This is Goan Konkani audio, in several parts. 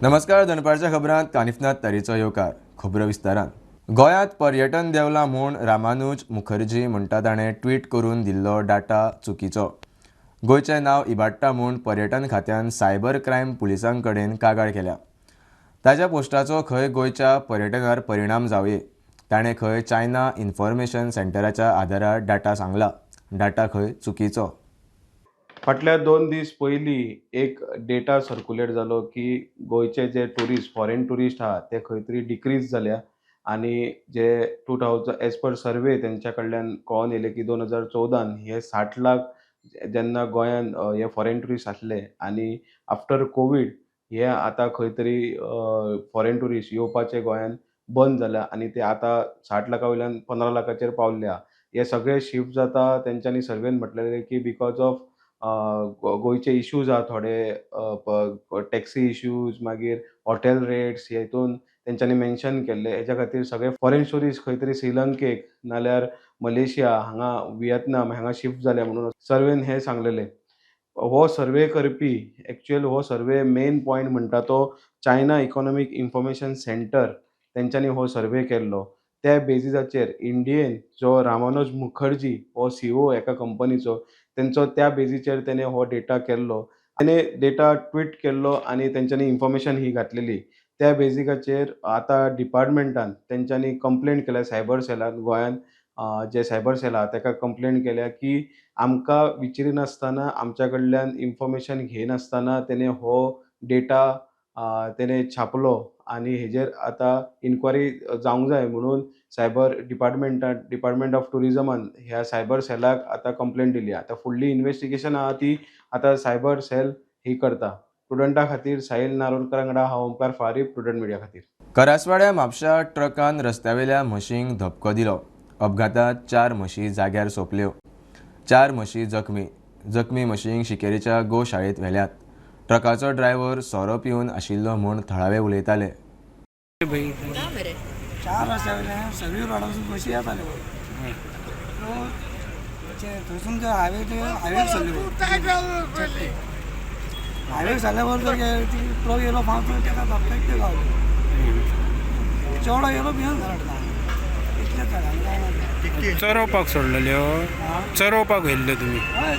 नमस्कार, दनपारच्या खबरांत कानिफनाथ तारीचो येवकार. खबरो विस्तारान. गोंयांत पर्यटन देंवलां म्हूण रामानुज मुखर्जी म्हणटा ताणें ट्वीट करून दिल्लो डाटा चुकीचो. गोंयचें नांव इबाडटा म्हूण पर्यटन खात्यान सायबर क्रायम पुलिसां कडेन कागाळ केल्या. ताच्या पोस्टाचो खंय गोंयच्या पर्यटनार परिणाम जावये. ताणें खंय चायना इन्फॉर्मेशन सेंटराच्या आदारार डाटा सांगला. डाटा खंय चुकीचो. फाटल्या 2 दीस पयलीं एक डेटा सर्कुलेट जालो की गोंयचे जे ट्युरिस्ट, फॉरेन ट्युरिस्ट आहा, ते खंय तरी डिक्रीज जाल्या आनी जे 2000 एज पर सर्वे तेंच्या कडल्यान कळोन येयलें की 2014न हे 60 लाख जेन्ना गोंयान हे फॉरेन ट्युरिस्ट आसले आनी आफ्टर कोवीड हे आतां खंय तरी फॉरेन ट्युरिस्ट येवपाचे गोंयान बंद जाल्या आनी ते आतां 60 लाखा वयल्यान 15 लाखाचेर पावल्ले आहा. हे सगळे शिफ्ट जाता, तेंच्यांनी सर्वेन म्हटलेलें की because of गोंयचे इश्यूज आहा थोडे, टॅक्सी इश्यूज, मागीर हॉटेल रेट्स, हेतून तेंच्यांनी मेन्शन केल्ले. हेच्या खातीर सगळे फॉरेन ट्युरिस्ट खंय तरी श्रीलंकेक नाल्यार मलेशिया हांगा, विएतनाम हांगा शिफ्ट जाले म्हणून सर्वेन हें सांगलेलें. हो सर्वे करपी, एक्चुअल हो सर्वे मेन पॉयंट म्हणटा तो चायना इकॉनॉमीक इन्फॉर्मेशन सेंटर, तेंच्यांनी हो सर्वे केल्लो. त्या बेजिसाचेर इंडियेन जो रामानुज मुखर्जी हो सीईओ एका कंपनीचो तेंचो, त्या बेजीचेर तेणे हो डेटा केल्लो. तेणे डेटा ट्वीट केल्लो आनी तेंच्यांनी इन्फॉर्मेशन ही घातलेली. त्या बेजिकाचेर आतां डिपार्टमेंटान तेंच्यांनी कंप्लेन केल्या सायबर सेलान. गोंयान जे सायबर सेल आहा तेका कंप्लेन केल्या की आमकां विचारिनासतना, आमच्या कडल्यान इन्फॉर्मेशन घेयनासतना तेणे हो डेटा तेणे छापलो आनी हेजेर आतां इन्क्वायरी जावंक जाय म्हणून सायबर डिपार्टमेंटान, डिपार्टमेंट ऑफ ट्युरिजमान ह्या सायबर सेलाक आतां कंप्लेन दिली. आतां फुडली इन्वेस्टिगेशन आहा ती आतां सायबर सेल ही करता. प्रुडंटा खातीर साहिल नारोलकर वांगडा हांव ओमकार फारीक, प्रुडंट मिडिया खातीर. करासवाड्या म्हापशा ट्रकान रस्त्यावेल्या म्हशींक धपको दिलो. अपघातांत चार म्हशी जाग्यार सोंपल्यो, चार म्हशी जखमी. जखमी म्हशींक शिकेरीच्या गोशाळेंत व्हेल्यात. ट्रकाचो ड्रायव्हर सोरो पिवन आशिल्लो म्हूण थळावे उलयताले. चार रस्त्या वयल्यान सगळी रोडासून बशी येताल्यो. थंयसून ते हायवे, ते हायवेक सरले. हायवेक सरल्या बरोबर ती ट्रक येयलो फास्ट, तेका धपक्याक ते गावले. चेडो येयलो भिवन घरा, इतलेंच जालें, आनी कांय ना. चरोवपाक सोडलेल्यो? चरोवपाक व्हेल्ल्यो तुमी? हय,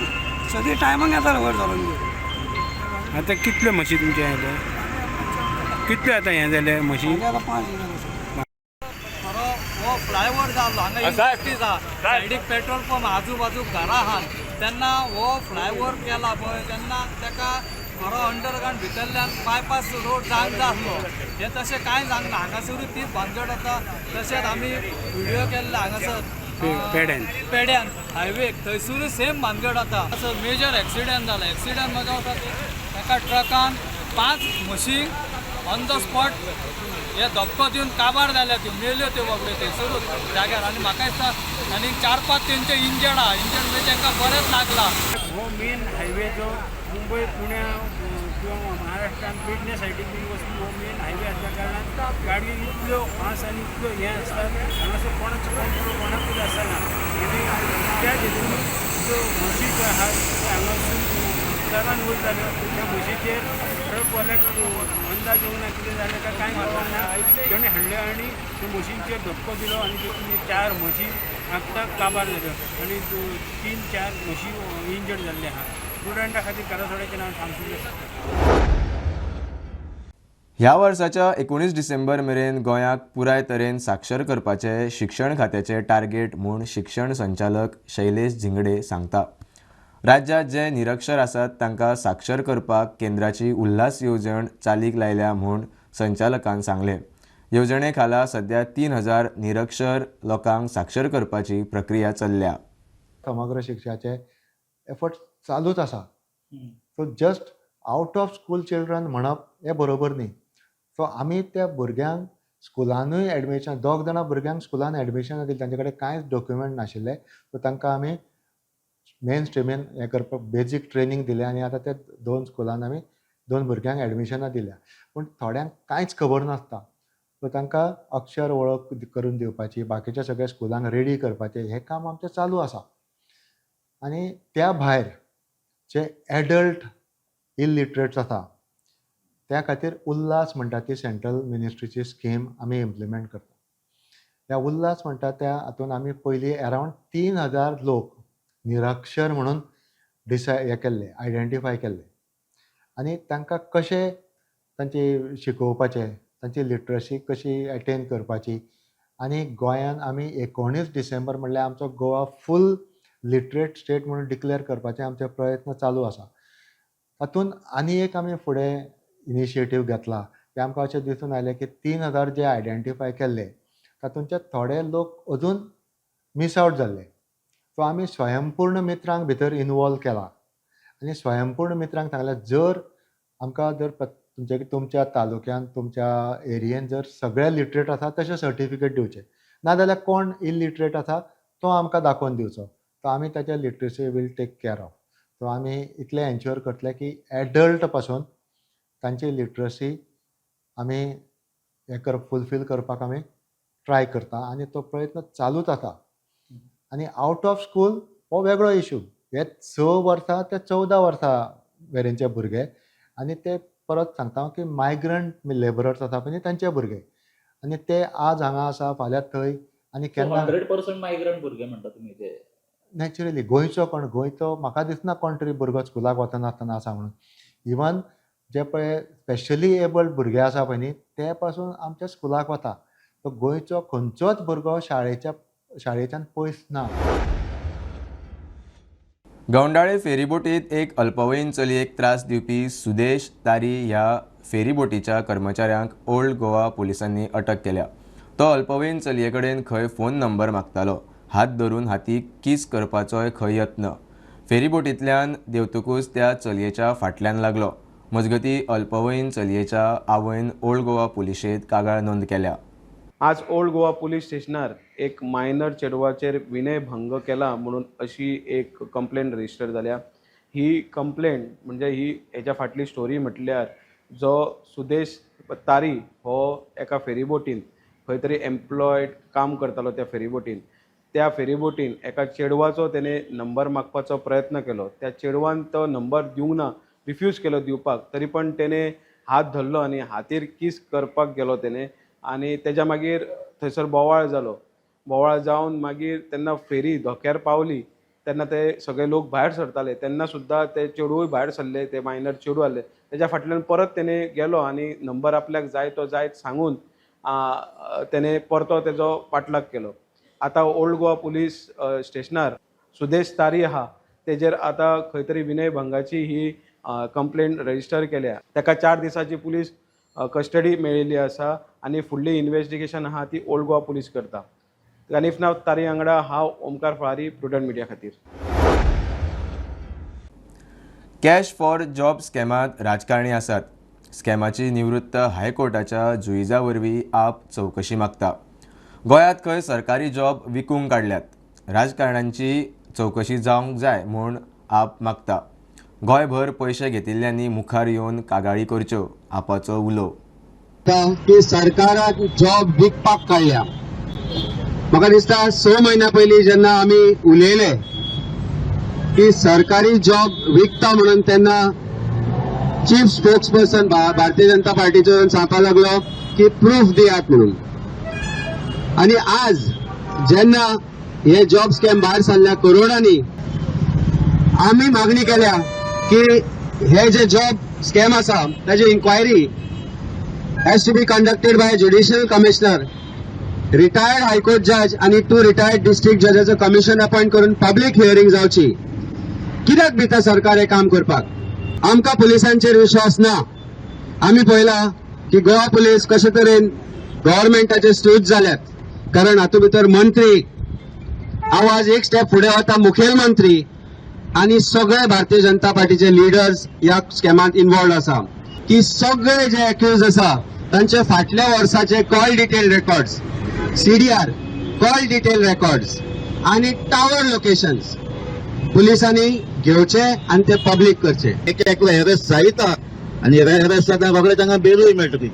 सदी टायमाक येताले वयर चलोवन. आतां कितल्यो म्हशी तुमचे जाले? कितल्यो आतां हें जाले म्हशी? आतां पांच जाले. खरो हो फ्लायओवर जाल्लो हांगा इंडस्ट्रीज आहा, सायडीक पेट्रोल पंप, आजूबाजूक घरां आहात. तेन्ना हो फ्लायओवर केला पळय, तेन्ना ताका खरो अंडरग्रावंड भितरल्यान बायपास रोड जावंक जाय आसलो. हें तशें कांय जावंक ना. हांगासरूय ती भानगड आसा. तशेंच आमी व्हिडियो केल्ले हांगासर पेड्यान. पेड्यान हायवेक, थंयसरूय सेम भानगड आसा. असो मेजर एक्सिडंट जाला. एक्सिडंट म्हजो आसा, एका ट्रकान पांच म्हशींक ऑन the spot हे धपको दिवन काबार जाल्या. त्यो मेल्यो त्यो बाबड्यो थंयसरूच जाग्यार. आनी म्हाका दिसता आनी चार पांच तेंचे इंजर्ड आहा. इंजर्ड म्हणजे तांकां बरेंच लागलां. हो मेन हायवे जो मुंबय, पुण्या किंवा महाराष्ट्रान पेडणे सायडीक बीन वचपी हो मेन हायवे आसल्या कारणान गाडी इतल्यो फास्ट आनी इतल्यो हें आसता, हांगासर कोणाचो कंट्रोल कोणाकूच आसना. आनी त्या हेतून ज्यो म्हशी ज्यो आहात ते हांगासून ट्रकान वयताल्यो. त्या म्हशीचेर ट्रकवाल्याक अंदाज येवंक ना, कितें जालें काय कांय कळोंक ना. तेणें हाडल्यो आनी त्या म्हशींचेर धपको दिलो आनी तितून चार म्हशी आत्तां काबार जाल्यो आनी तीन चार म्हशी इंजर्ड जाल्ले आहा. स्टुडंटा खातीर करासवाड्याचें नांव सामकें. ह्या वर्साच्या 19 डिसेंबर मेरेन गोंयाक पुराय तरेन साक्षर करपाचें शिक्षण खात्याचें टार्गेट म्हूण शिक्षण संचालक शैलेश झिंगडे सांगता. राज्यांत जे निरक्षर आसात तांकां साक्षर करपाक केंद्राची उल्हास येवजण चालीक लायल्या म्हूण संचालकान सांगलें. येवजणे खाला सध्या 3000 निरक्षर लोकांक साक्षर करपाची प्रक्रिया चल्ल्या. समग्र शिक्षाचे एफर्ट चालूच आसा. So just out of school children म्हणप हें बरोबर न्ही. सो आमी त्या भुरग्यांक स्कुलानूय एडमिशन, दोग जाणां भुरग्यांक स्कुलान एडमिशन दिलें. तांचे कडेन कांयच डॉक्युमेंट नाशिल्ले. सो तांकां आमी मेन स्ट्रिमीन हें करपाक बेजीक ट्रेनींग दिलें आनी आतां ते दोन स्कुलान आमी दोन भुरग्यांक एडमिशनां दिल्या. पूण थोड्यांक कांयच खबर नासता. सो तांकां अक्षर वळख करून दिवपाची, बाकीच्या सगळ्या स्कुलांक रेडी करपाचें हें काम आमचें चालू आसा. आनी त्या भायर जे एडल्ट इलिटरेट्स आसा त्या खातीर उल्हास म्हणटा ती सेंट्रल मिनिस्ट्रीची स्कीम आमी इम्प्लिमेंट करता. ह्या उल्हास म्हणटा त्या हातून आमी पयलीं अरावंड 3000 लोक निरक्षर म्हणून डिसाय हें केल्ले, आयडेंटिफाय केल्ले आनी तांकां कशें तांचे शिकोवपाचें, तांची लिटरसी कशी एटेन करपाची. आनी गोंयान आमी 19 डिसेंबर म्हणल्यार आमचो गोवा फूल लिटरेट स्टेट म्हणून डिक्लेर करपाचे आमचे प्रयत्न चालू आसा. तातूंत आनी एक आमी फुडें इनिशिएटीव घेतला की आमकां अशें दिसून आयलें की 3000 जे आयडेंटिफाय केल्ले तातूंतले थोडे लोक अजून मीस आवट जाल्ले. सो आमी स्वयंपूर्ण मित्रांक भितर इनवॉल्व केला आनी स्वयंपूर्ण मित्रांक सांगलें, जर आमकां जर तुमचे तुमच्या तालुक्यान तुमच्या एरियेन जर सगळे लिटरेट आसा तशें सर्टिफिकेट दिवचें, नाजाल्यार कोण इलिटरेट आसा तो आमकां दाखोवन दिवचो, तो आमी ताच्या literacy will take care of. So आमी इतलें एन्श्योर करतले की एडल्ट पासून तांची लिटरसी आमी हें कर फुलफील करपाक आमी ट्राय करता आनी तो प्रयत्न चालूच आसा. आनी आवट ऑफ स्कूल हो वेगळो इशू. हे 6 वर्सां ते 14 वर्सां मेरेनचे भुरगे आनी ते परत सांगता हांव की मायग्रंट लेबरर्स आसा पळय न्ही तांचे भुरगे, आनी ते आज हांगा आसा फाल्यां थंय आनी केन्ना. 100% मायग्रंट भुरगे म्हणटा तुमी ते? नॅचरली गोंयचो कोण, गोंयचो म्हाका दिसना कोण तरी भुरगो स्कुलाक वचनासतना आसा म्हणून. इवन जे पळय स्पेशली एबल्ड भुरगे आसा पळय न्ही ते पासून आमच्या स्कुलाक वता. सो गोंयचो खंयचोच भुरगो शाळेच्यान पयस ना. गवंडाळे फेरीबोटीत एक अल्पवयीन चलयेक त्रास दिवपी सुदेश तारी ह्या फेरीबोटीच्या कर्मचाऱ्यांक ओल्ड गोवा पुलिसांनी अटक केल्या. तो अल्पवयीन चलये कडेन खंय फोन नंबर मागतालो, हात धरून हातीक कीस करपाचोय खंय यत्न. फेरीबोटींतल्यान देंवतकूच त्या चलयेच्या फाटल्यान लागलो. मजगतीं अल्पवयीन चलयेच्या आवयन ओल्ड गोवा पुलिशेंत कागाळ नोंद केल्या. आज ओल्ड गोवा पुलीस स्टेशनार एक मायनर चेडवाचेर विनयभंग केला म्हणून अशी एक कंप्लेन रजिस्टर जाल्या. ही कंप्लेन म्हणजे ही हेच्या फाटली स्टोरी म्हटल्यार जो सुदेश तारी हो एका फेरीबोटीन खंय तरी एम्प्लॉयड काम करतालो. त्या फेरीबोटीन त्या फेरीबोटीन एका चेडवाचो तेणे नंबर मागपाचो प्रयत्न केलो. त्या चेडवान तो नंबर दिवंक ना, रिफ्यूज केलो दिवपाक, तरी पण तेणे हात धरलो आनी हातीर कीस करपाक गेलो तेणे आनी तेज्या मागीर थंयसर बोवाळ जालो. बोवाळ जावन मागीर तेन्ना फेरी धोक्यार पावली तेन्ना ते सगळे लोक भायर सरताले तेन्ना सुद्दां ते चेडूय भायर सरले, ते मायनर चेडूं आहले तेज्या फाटल्यान परत तेणे गेलो आनी नंबर आपल्याक जाय तो जायत सांगून तेणे परतो तेजो पाठलाग केलो. आतां ओल्ड गोवा पुलीस स्टेशनार सुदेश तारी आहा तेजेर आतां खंय तरी विनयभंगाची ही कंप्लेन रजिस्टर केल्या. ताका 4 दिसांची पुलीस कस्टडी मेळिल्ली आसा आनी फुडली इन्वेस्टिगेशन आहा ती ओल्ड गोवा पुलीस करता. गनीफनाथ तारी वांगडा हांव ओमकार फळारी, प्रुडंट मिडिया खातीर. कॅश फॉर जॉब स्कॅमांत राजकारणी आसात. स्कॅमाची निवृत्त हायकोर्टाच्या जुईजा वरवीं आप चवकशी मागता. गोंयांत खंय सरकारी जॉब विकूंक काडल्यात, राजकारण्यांची चवकशी जावंक जाय म्हूण आप मागता. गोंयभर पयशे घेतिल्ल्यांनी मुखार येवन कागाळी करच्यो, आपाचो उलो. की सरकाराक जॉब विकपाक काडल्या. म्हाका दिसता 6 म्हयन्या पयलीं जेन्ना आमी उलयले की सरकारी जॉब विकता म्हणून, तेन्ना chief spokes person Bharatiya Janata पार्टीचो येवन सांगपाक लागलो की प्रूफ दियात म्हणून. आनी आज जेन्ना हे जॉब स्कॅम भायर सरल्या करोडांनी, आमी मागणी केल्या की हे जे जॉब स्कॅम आसा ताची inquiry has to be conducted by judicial commissioner, retired high court जज आनी 2 रिटायर्ड डिस्ट्रिक्ट जजाचो कमिशन अपॉयंट करून पब्लीक हियरींग जावची. कित्याक भिता सरकार हें काम करपाक? आमकां पुलिसांचेर विश्वास ना. आमी पळयला की गोवा पुलीस कशे तरेन गव्हर्मेंटाचे स्टूज जाल्यात, कारण हातूंत भितर मंत्री आवाज एक स्टेप फुडें वता, मुखेलमंत्री आनी सगळे भारतीय जनता पार्टीचे लिडर्स ह्या स्कॅमांत इन्वॉल्ड आसा. की सगळे जे एक्यूज आसा तांचे फाटल्या वर्साचे call detail records, CDR, call detail records आनी टावर लोकेशन्स पुलिसांनी घेवचे आनी ते पब्लीक करचे. एक एकलो हॅरेस जायता आनी हॅरेस जाता रोखडे तांकां बेलूय मेळटा ती.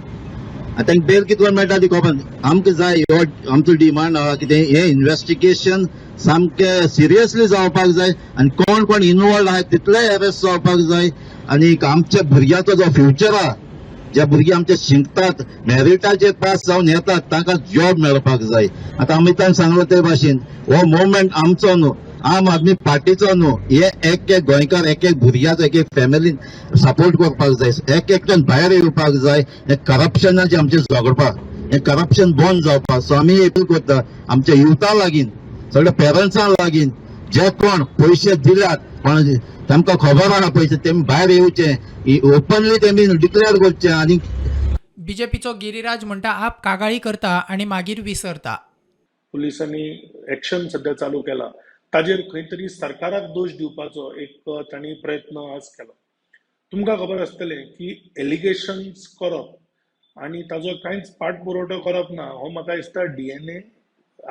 आनी तांकां बेल कितलो मेळटा ती खबर आमकां जाय. हो आमचो डिमांड आहा कितें हें इन्वेस्टिगेशन सामकें सिरियसली जावपाक जाय आनी कोण कोण इनवॉल्ड आहा तितलेय अरेस्ट जावपाक जाय. आनी आमच्या भुरग्याचो जो फ्युचर आहा जे भुरगे आमचे शिकतात मेरिटाचेर पास जावन येतात तांकां जॉब मेळपाक जाय. आतां अमितान सांगलो ते भाशेन हो मुवमेंट आमचो न्हू, आम आदमी पार्टीचो न्हू, हे एक एक गोंयकार एक एक भुरग्याचो एक एक फॅमिलीन सपोर्ट करपाक जाय, एक एकट्यान भायर येवपाक जाय, हे करप्शनाचे आमचे झगडपाक, हे करप्शन बंद जावपाक. सो आमी अपील करता आमच्या युथा लागीं, सगळ्या पेरंट्सां लागीं, जे कोण पयशे दिल्यात कोण तांकां खबर आहा पयशे तेमी भायर येवचे, ओपनली तेमी डिक्लेअर करचे. आनी बीजेपीचो गिरीराज म्हणटा आप कागाळी करता आनी मागीर विसरता. पुलिसांनी एक्शन सध्या चालू केला ताजेर खंय तरी सरकाराक दोश दिवपाचो एक तांणी प्रयत्न आज केलो. तुमकां खबर आसतलें की एलिगेशन्स करप आनी ताजो कांयच पाठपुरवठो करप ना हो म्हाका दिसता डीएनए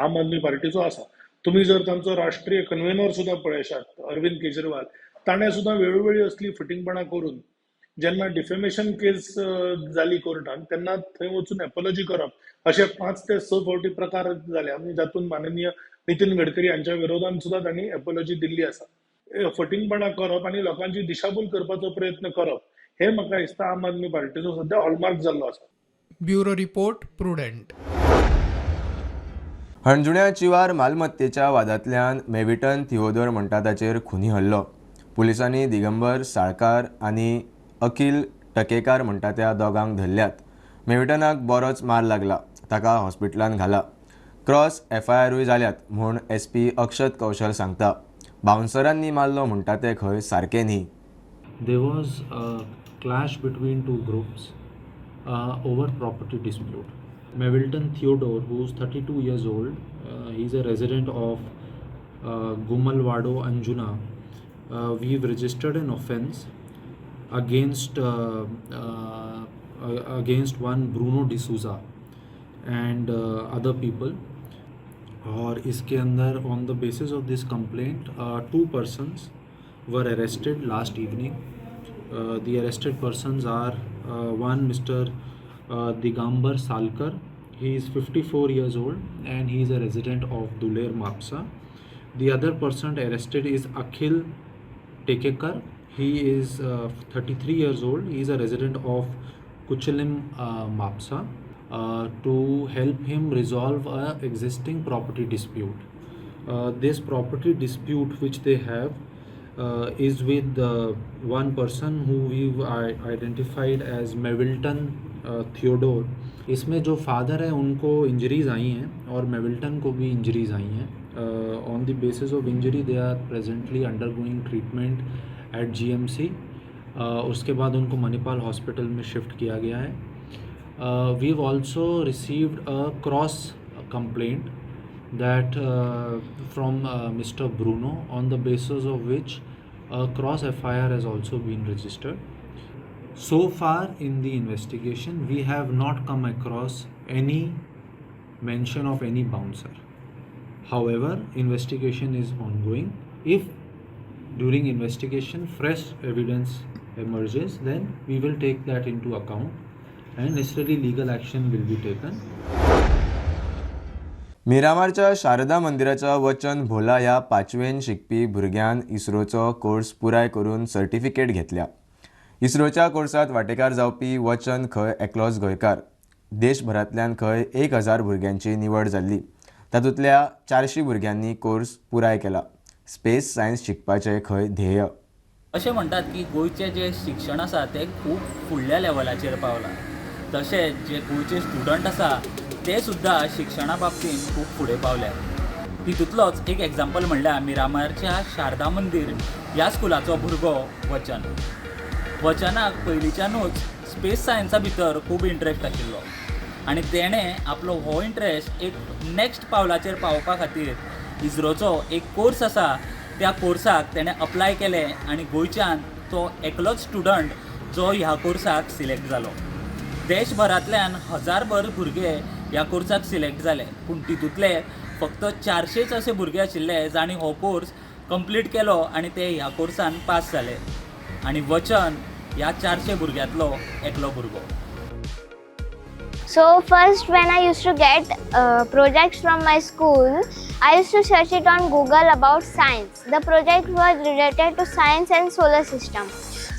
आम आदमी पार्टीचो आसा. तुमी जर तांचो राष्ट्रीय कन्व्हेनर सुद्दां पळयशात अरविंद केजरीवाल, ताणें सुद्दां वेळोवेळी असली फटींगपणां करून जेन्ना डिफेमेशन केस जाली कोर्टान तेन्ना थंय वचून एपोलॉजी करप अशे 5 ते 6 फावटी प्रकार जाले आनी जातून माननीय नितीन गडकरी हांच्या विरोधान सुद्दां तांणी एपोलॉजी दिल्ली आसा. फटींगपणां करप आनी लोकांची दिशाभूल करपाचो प्रयत्न करप हे म्हाका दिसता आम आदमी पार्टीचो सद्या हॉलमार्क जाल्लो आसा. Bureau report, Prudent. हणजुण्या चिवार मालमत्तेच्या वादांतल्यान मेविटन थिओदोर म्हणटा ताचेर खुनी हल्लो. पुलिसांनी दिगंबर साळकार आनी अखिल टकेकार म्हणटा त्या दोगांक धरल्यात. मेविटनाक बरोच मार लागला, ताका हॉस्पिटलान घाला. क्रॉस एफआयआरूय जाल्यात म्हूण एसपी अक्षत कौशल सांगता. बाउन्सरांनी मारलो म्हणटा तें खंय सारकें न्ही. There was a clash between two groups over property dispute. Mevilton Theodore, who is 32 years old, he is a resident of Gumalwado, Anjuna. We've registered an offence against one Bruno D'Souza and other people. और इसके अंदर on the basis of this complaint 2 persons were arrested last evening. The arrested persons are one Mr. Digambar Salkar. He is 54 years old and he is a resident of Duler, Mapsa. The other person arrested is Akhil Tekekar. He is 33 years old. He is a resident of Kuchalim, Mapsa, to help him resolve a existing property dispute. This property dispute which they have is with one person who we've identified as Mevilton Theodore. इसमें जो फादर है उनको इंजरीज़ आई हैं और मेविल्टन को भी इंजरीज़ आई हैं. On the basis of injury they are presently undergoing treatment at GMC. उसके बाद उनको मणिपाल हॉस्पिटल में शिफ्ट किया गया है. We have also received a cross complaint that from Mr. Bruno, on the basis of which a cross FIR has also been registered. So far in the investigation, we have not come across any mention of any bouncer. However, investigation is ongoing. If during investigation fresh evidence emerges, then we will take that into account and necessary legal action will be taken. मिरामारच्या शारदा मंदिराच्या वचन भोला ह्या 5वेन शिकपी भुरग्यान इस्रोचो कोर्स पुराय करून सर्टिफिकेट घेतल्या. इस्रोच्या कोर्सात वांटेकार जावपी वचन खंय एकलोच गोंयकार. देशभरांतल्यान खंय 1000 भुरग्यांची निवड जाल्ली. तातूंतल्या 400 भुरग्यांनी कोर्स पुराय केला. स्पेस सायन्स शिकपाचें खंय ध्येय. अशें म्हणटात की गोंयचें जें शिक्षण आसा तें खूब फुडल्या लेवलाचेर पावलां. तशेंच जे गोंयचे स्टुडंट आसा ते सुद्दां शिक्षणा बाबतींत खूब फुडें पावल्यात. तितूंतलोच एक एग्जाम्पल म्हणल्यार मिरामारच्या शारदा मंदीर ह्या स्कुलाचो भुरगो वचन. वचनाक पयलींच्यानूच स्पेस सायन्सा भितर खूब इंट्रस्ट आशिल्लो आनी तेणें आपलो हो इंट्रस्ट एक नॅक्स्ट पावलाचेर पावोवपा खातीर इस्रोचो एक कोर्स आसा त्या कोर्साक तेणें अप्लाय केलें आनी गोंयच्यान तो एकलोच स्टुडंट जो ह्या कोर्साक सिलेक्ट जालो. देशभरांतल्यान 1000 भुरगे ह्या कोर्साक सिलेक्ट जाले, पूण तितूंतले फक्त 400 असे भुरगे आशिल्ले जांणी हो कोर्स कंप्लीट केलो आनी ते ह्या कोर्सान पास जाले. आनी वचन ह्या 400 भुरग्यांतलो एकलो भुरगो. So first when I used to get projects from my school, I used to search it on Google about science. The project was related to science and solar system.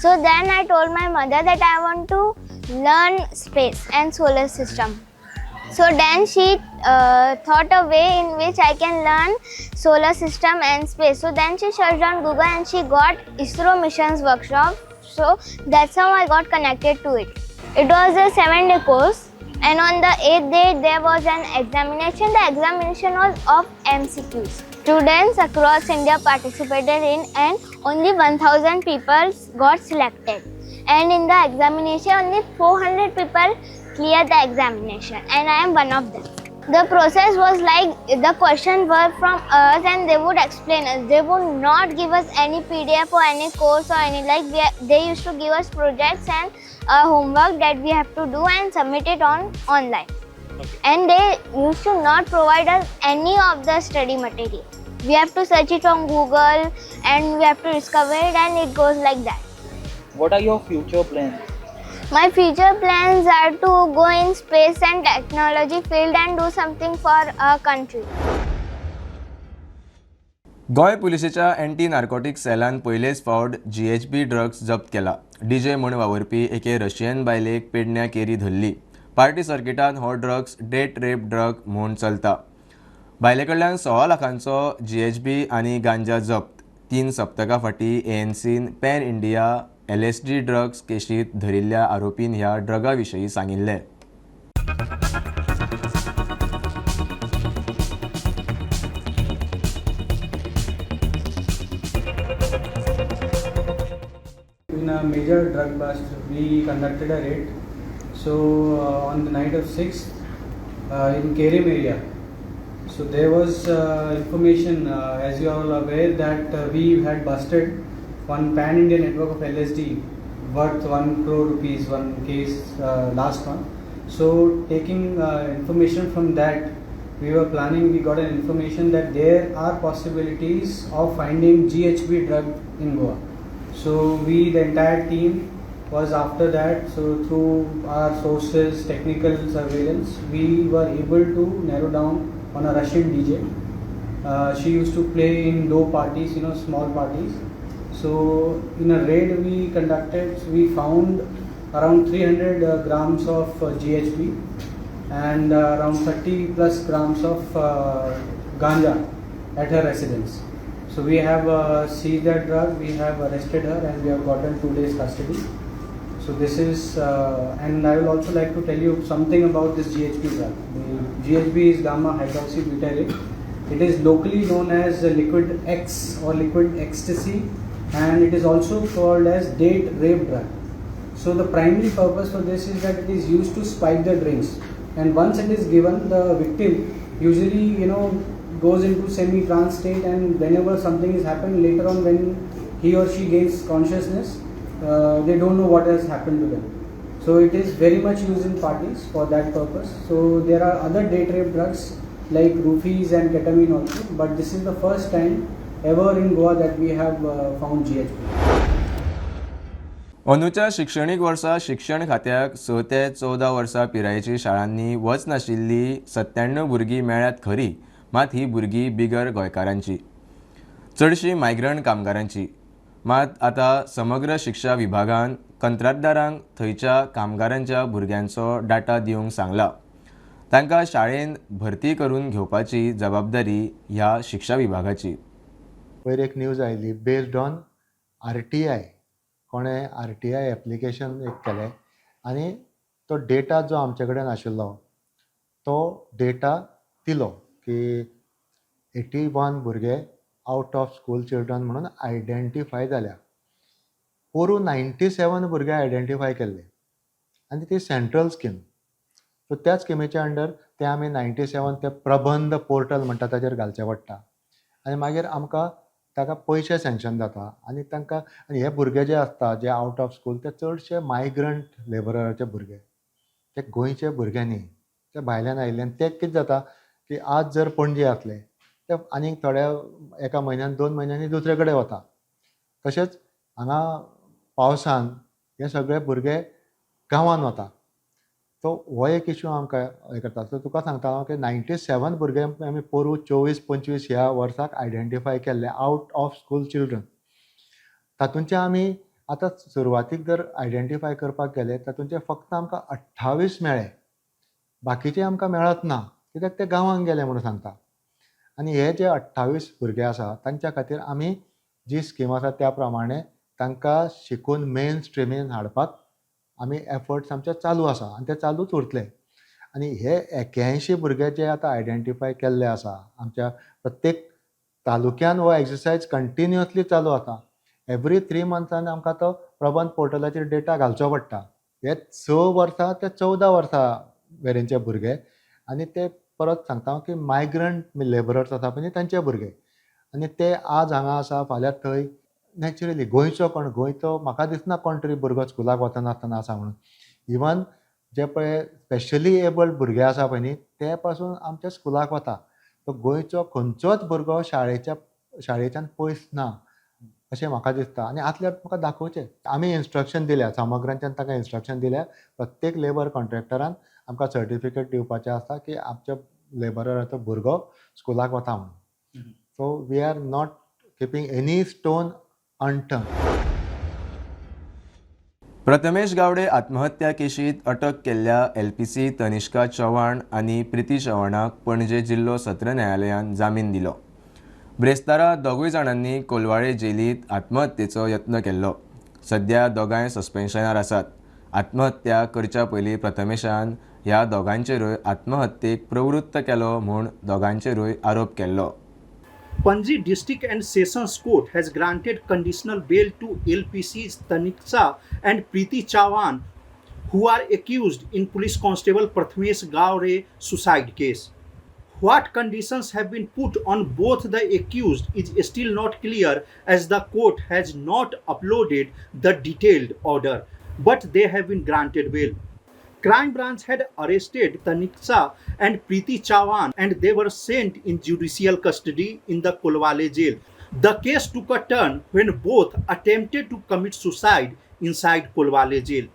So then I told my mother that I want to learn space and solar system. So then she thought a way in which I can learn solar system and space. So then she searched on Google and she got ISRO missions workshop. So that's how I got connected to it. It was a 7-day course, and on the 8th day there was an examination. The examination was of MCQs. Students across India participated in, and only 1000 people got selected. And in the examination, only 400 people cleared the examination, and I am one of them. The process was like the questions were from us and they would explain us. They would not give us any PDF or any course or any, like they used to give us projects and homework that we have to do and submit it on online. Okay. And they used to not provide us any of the study material. We have to search it on Google and we have to discover it, and it goes like that. What are your future plans? My future plans are to go in space and technology field and do something for our country. Goa पुलिसेच्या anti narcotic सेलान पयलेच फावट जीएचबी ड्रग्स जप्त केला. डीजे म्हूण वावुरपी एके रशियन बायलेक पेडण्या केरी धरली. पार्टी सर्किटान हो ड्रग्स डेट रेप ड्रग म्हूण चलता. बायले कडल्यान 16 लाखांचो जीएचबी आनी गांजा जप्त. 3 सप्तकां फाटीं एएनसीन पॅन इंडिया एलएसडी ड्रग्स केशींत धरिल्ल्या आरोपीन ह्या ड्रगा विशीं सांगिल्लें. In a major drug bust, we conducted a raid. So on the night of 6th in Kerem area, so there was information, as you all are aware, that we had busted one pan-India network of LSD worth 1 crore rupees, one case last month. So taking information from that, we were planning, we got an information that there are possibilities of finding GHB drug in Goa. So we, the entire team, was after that. So through our sources, technical surveillance, we were able to narrow down on a Russian DJ. She used to play in low parties, you know, small parties. So in a raid we conducted, we found around 300 grams of GHB and around 30 plus grams of ganja at her residence. So we have seized that drug, we have arrested her, and we have gotten 2 days custody. So this is, and I will also like to tell you something about this GHB drug. The GHB is gamma hydroxybutyrate. It is locally known as liquid X or liquid ecstasy, and it is also called as date rape drug. So the primary purpose for this is that it is used to spike the drinks, and once it is given, the victim usually, you know, goes into semi-trance state, and whenever something is happened later on, when he or she gains consciousness, they don't know what has happened to them. So it is very much used in parties for that purpose. So there are other date rape drugs like roofies and ketamine also, but this is the first time ever in Goa that we have found GHB. अंदूच्या शिक्षणीक वर्सा शिक्षण खात्याक 6 ते 14 वर्सां पिरायेची शाळांनी वचनाशिल्ली 97 भुरगीं मेळ्ळ्यात खरी, मात ही भुरगीं बिगर गोंयकारांची, चडशीं मायग्रंट कामगारांची. मात आतां समग्र शिक्षा विभागान कंत्राटदारांक थंयच्या कामगारांच्या भुरग्यांचो डाटा दिवंक सांगला. तांकां शाळेंत भरती करून घेवपाची जबाबदारी ह्या शिक्षा विभागाची. पयर एक न्यूज आयली बेस्ड ऑन RTI. कोणें RTI application एक केलें आनी तो डेटा जो आमचे कडेन आशिल्लो तो डेटा दिलो की 81 भुरगे आउट ऑफ स्कूल चिल्ड्रन म्हणून आयडेंटिफाय जाल्या. पोरूं 97 भुरगे आयडेंटिफाय केल्ले आनी ती सेंट्रल स्कीम. सो त्या स्किमीच्या अंडर ते आमी 97 ते प्रबंध पोर्टल म्हणटा ताजेर घालचें पडटा आनी मागीर आमकां ताका पयशे सँक्शन जाता. आनी तांकां आनी हे भुरगे जे आसता जे आउट ऑफ स्कूल ते चडशे मायग्रंट लेबराचे भुरगे, ते गोंयचे भुरगे न्ही, ते भायल्यान आयिल्ले. आनी ते कितें जाता की आज जर पणजे आसले ते आनीक थोड्या एका म्हयन्यान 2 म्हयन्यांनी दुसरे कडेन वता. तशेंच हांगा पावसान हे सगळे भुरगे गांवान वता. सो हो एक इशू आमकां हें करता. सो तुका सांगता हांव की 97 भुरगे आमी पोरूं 24-25 ह्या वर्साक आयडेंटिफाय केल्ले आउट ऑफ स्कूल चिल्ड्रन. तातूंचे आमी आतां सुरवातीक जर आयडेंटिफाय करपाक गेले तातूंचे फक्त आमकां 28 मेळ्ळे, बाकीचे आमकां मेळत ना कित्याक ते गांवांत गेले म्हणून सांगता. आनी हे जे 28 भुरगे आसा तांच्या खातीर आमी जी स्कीम आसा त्या प्रमाणे तांकां शिकून मेन स्ट्रिमीन हाडपाक आमी एफर्ट्स आमचे चालू आसा आनी ते चालूच उरतले. आनी हे 81 भुरगे जे आतां आयडेंटिफाय केल्ले आसा आमच्या प्रत्येक तालुक्यान हो एक्सरसायज कंटिन्युअसली चालू आसा. एवरी 3 मंथ्सान आमकां तो प्रबंध पोर्टलाचेर डेटा घालचो पडटा. हे 6 वर्सां ते 14 वर्सां मेरेनचे भुरगे आनी ते परत सांगता हांव की मायग्रंट लेबरर्स आसा पळय तांचे भुरगे आनी ते आज हांगा आसा फाल्यां थंय. नॅचरली गोंयचो कोण गोंयचो म्हाका दिसना कोण तरी भुरगो स्कुलाक वचनासतना आसा म्हणून. इवन जे पळय स्पेशली एबल्ड भुरगे आसा पळय न्ही ते पासून आमच्या स्कुलाक वता. सो गोंयचो खंयचोच भुरगो शाळेच्यान पयस ना अशें म्हाका दिसता. आनी आसल्यार म्हाका दाखोवचें. आमी इन्स्ट्रक्शन दिल्या समग्रांच्यान तांकां इन्स्ट्रक्शन दिल्या प्रत्येक लेबर कॉन्ट्रॅक्टरान आमकां सर्टिफिकेट दिवपाचें आसता की आमच्या लेबराचो भुरगो स्कुलाक वता म्हणून. So we are not keeping any stone unturned. Prathamesh Gawade आत्महत्या केशीत अटक केल्ल्या एलपीसी तनिष्का चव्हाण आनी प्रिती चव्हाणाक पणजे जिल्लो सत्र न्यायालयान जामीन दिलो. ब्रेस्तारा दोगूय जाणांनी कोलवाळे जेलींत आत्महत्येचो यत्न केल्लो. सध्या दोगांय सस्पेन्शनार आसात. आत्महत्या करच्या पयलीं प्रथमेशान ह्या दोगांचेरूय आत्महत्येक प्रवृत्त केलो म्हूण दोगांचेरूय आरोप केल्लो. Panji District and Sessions Court has granted conditional bail to LPCs Tanisha and Preeti Chavan, who are accused in Police Constable Prathamesh Gawde suicide case. What conditions have been put on both the accused is still not clear, as the court has not uploaded the detailed order, but they have been granted bail. Crime Branch had arrested Tanisha and Preeti Chavan and they were sent in judicial custody in the Kolwale jail. The case took a turn when both attempted to commit suicide inside Kolwale jail.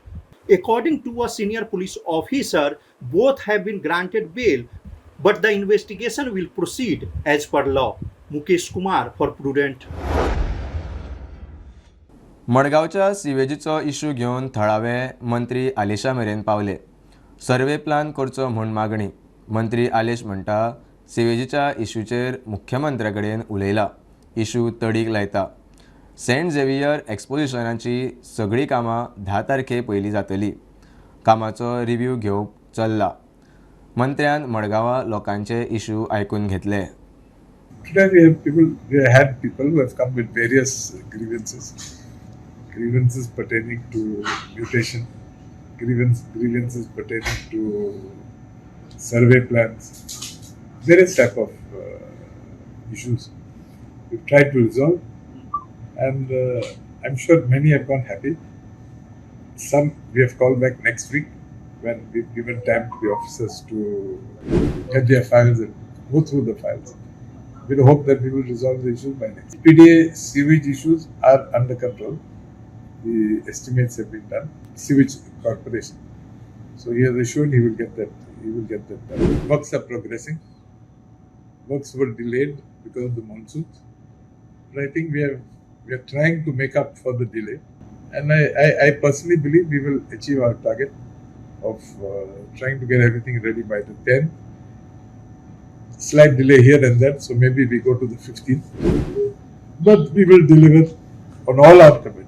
According to a senior police officer, both have been granted bail, but the investigation will proceed as per law. Mukesh Kumar for Prudent. मडगांवच्या सिवेजीचो इश्यू घेवन थळावे मंत्री आलेशा मेरेन पावले. सर्वे प्लान करचो म्हूण मागणी. मंत्री आलेश म्हणटा सिवेजीच्या इश्यूचेर मुख्यमंत्र्या कडेन उलयला, इश्यू तडीक लायता. सेंट झेवियर एक्सपोजिशनाची सगळीं कामां 10 तारखे पयलीं जातली. कामाचो रिव्यू घेवप चल्ला. मंत्र्यान मडगांवा लोकांचे इश्यू आयकून घेतले. Today we had people who have come with various grievances. Grievances pertaining to mutation, grievances pertaining to survey plans, various type of issues. We've tried to resolve, and I'm sure many have gone happy. Some we have called back next week when we've given time to the officers to get their files and go through the files. We hope that we will resolve the issues by next. PDA sewage issues are under control. The estimates have been done. Sewage Corporation. So he has assured he will get that. He will get that done. Works are progressing. Works were delayed because of the monsoons, but I think we are trying to make up for the delay. And I personally believe we will achieve our target of trying to get everything ready by the 10th. Slight delay here and there, so maybe we go to the 15th. But we will deliver on all our commitments.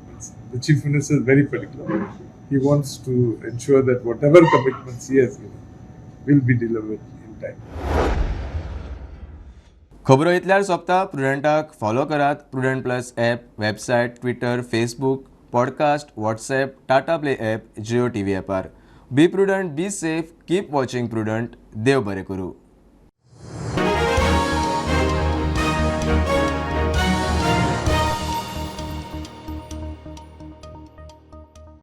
The Chief Minister is very particular. He wants to ensure that whatever commitments he has given will be delivered in time. खबरो इतल्यार सोंपता. प्रुडंटाक फॉलो करात. Prudent plus app, website, Twitter, Facebook, podcast, WhatsApp, Tata Play app, Jio TV ॲपार. Be prudent, be safe, keep watching Prudent. देव बरें करूं.